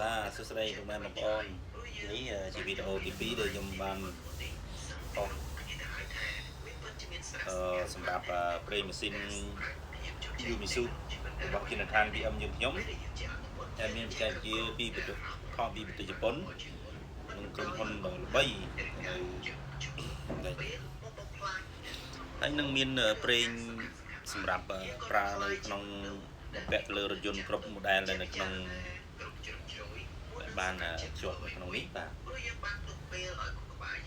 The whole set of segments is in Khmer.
បាទសួស្តីពុកម៉ែបងប្អូននេះជាវីដេអូទី2ដែលខ្ញុំបានផុសសម្រាប់ប្រេងម៉ាស៊ីន Umisu របស់ជានដ្ឋាន VM យើងខ្ញុំដែលមានបច្ចេកវិទ្យាពីប្រទេសថតពីប្រទេសជប៉ុននិងក្រុមហ៊ុនដ៏ល្បីនៅដែលហើយនឹងមានប្រេងសម្រាប់ប្រើនៅក្នុងបំពាក់ទៅលើរថយន្តគ្រប់ model ដែលនៅក្នុងដែលបានជាប់នៅក្នុងនេះបាទ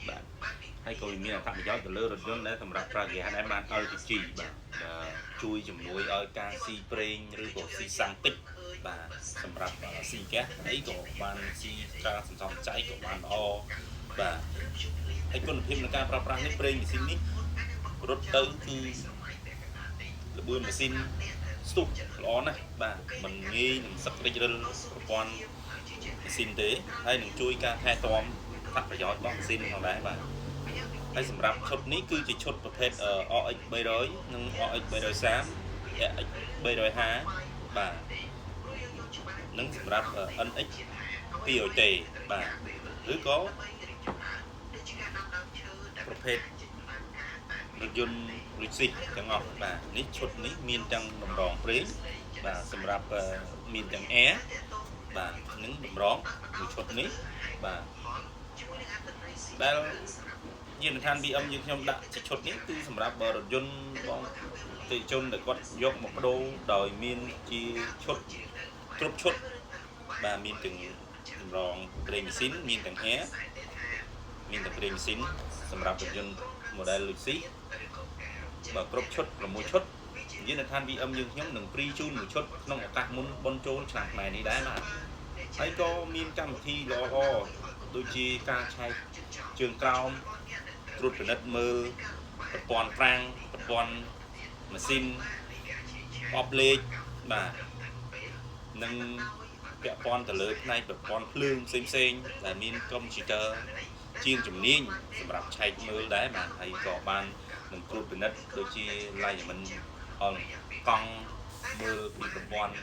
បាទហើយក៏វាមានអត្ថប្រយោជន៍ទៅលើរថយន្តដែលសម្រាប់ប្រើហ្គាសដែរបាន LPG បាទជួយជំនួយឲ្យការស៊ីប្រេងឬក៏ស៊ីសាំងតិចបាទសម្រាប់ស៊ីហ្គាសអីក៏បានស៊ីការសន្សំចៃក៏បានល្អបាទហើយគុណភាពនៃការប្រើប្រាស់នេះប្រេងម៉ាស៊ីននេះរត់ទៅគឺល្បឿនម៉ាស៊ីនស្ទុះល្អណាស់បាទមិនងាយនឹងសឹករិចរិលប្រព័ន្ធម៉ាស៊ីនទេហើយនឹងជួយការថែទាំអត្ថប្រយោជន៍របស់ម៉ាស៊ីនផងដែរបាទហើយសម្រាប់ឈុតនេះគឺជាឈុតប្រភេទ RX 300និង RX 330 RX 350បាទនិងសម្រាប់ NX 200T បាទឬក៏ប្រភេទរថយន្ត Lexus ទាំងអស់បាទនេះឈុតនេះមានទាំងតម្រងប្រេងបាទសម្រាប់មានទាំង Air បាទនិងតម្រងមួយឈុតនេះបាទដែលយានដ្ឋាន BM យើងខ្ញុំដាក់ជាឈុតនេះគឺសម្រាប់រថយន្តបងអតិថិជនដែលគាត់យកមកបដូរដោយមានជាឈុតគ្រប់ឈុតបាទមានទាំងតម្រងប្រេងម៉ាស៊ីនមានទាំង Air មានទាំងប្រេងម៉ាស៊ីនសម្រាប់រថយន្ត model Lexus បើគ្រប់ឈុត6ឈុតយានដ្ឋាន VM យើងខ្ញុំនឹង free ជូនមួយឈុតក្នុងឱកាសមុនបុណ្យចូលឆ្នាំខ្មែរនេះដែរបាទហើយក៏មានកម្មវិធីល្អៗដូចជាការឆែកជើងក្រោមត្រួតពិនិត្យមើលប្រព័ន្ធហ្វ្រាំងប្រព័ន្ធម៉ាស៊ីនអបលេខបាទនិងពាក់ព័ន្ធទៅលើផ្នែកប្រព័ន្ធភ្លើងផ្សេងផ្សេងៗដែលមានកុំព្យូទ័រជាងជំនាញសម្រាប់ឆែកមើលដែរបាទហើយក៏បាននឹងត្រួតពិនិត្យដូចជា alignment អល់កង់មើលពីប្រព័ន្ធ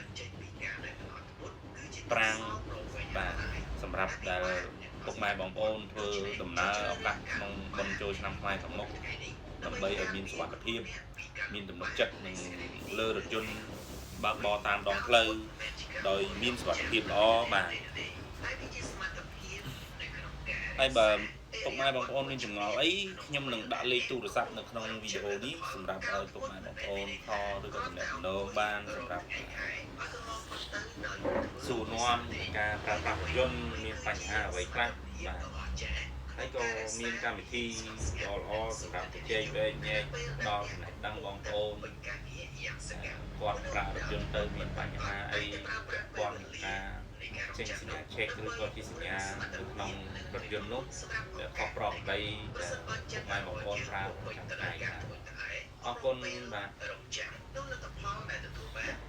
ប្រាំងបាទសម្រាប់ដែលពុកម៉ែបងប្អូនធ្វើដំណើរឱកាសក្នុងបុណ្យចូលឆ្នាំខ្មែរខាងមុខដើម្បីឲ្យមានសុវត្ថិភាពមានទំនុកចិត្តនឹងលើរថយន្តបើកបរតាមដងផ្លូវដោយមានសុវត្ថិភាពល្អបាទហើយបើពុកម៉ែបងប្អូនមានចម្ងល់អីខ្ញុំនឹងដាក់លេខទូរស័ព្ទនៅក្នុងវីដេអូនេះសម្រាប់ឲ្យពុកម៉ែបងប្អូន call ឬក៏ទំនាក់ទំនងបានសម្រាប់សួរនាំការប្រើប្រាស់រថយន្តមានបញ្ហាអ្វីខ្លះបាទហើយក៏មានកម្មវិធីល្អល្អសម្រាប់ជជែកវែកញែកដល់ចំណេះដឹងបងប្អូនគាត់ប្រើរថយន្តទៅមានបញ្ហាអីពាក់ព័ន្ធនឹងការចេញសញ្ញា check ឬក៏ជាសញ្ញានៅក្នុងរថយន្តនោះដែលខុសប្រក្រតីដែលពុកម៉ែបងប្អូនប្រើប្រចាំថ្ងៃបាទអរគុណបាទ។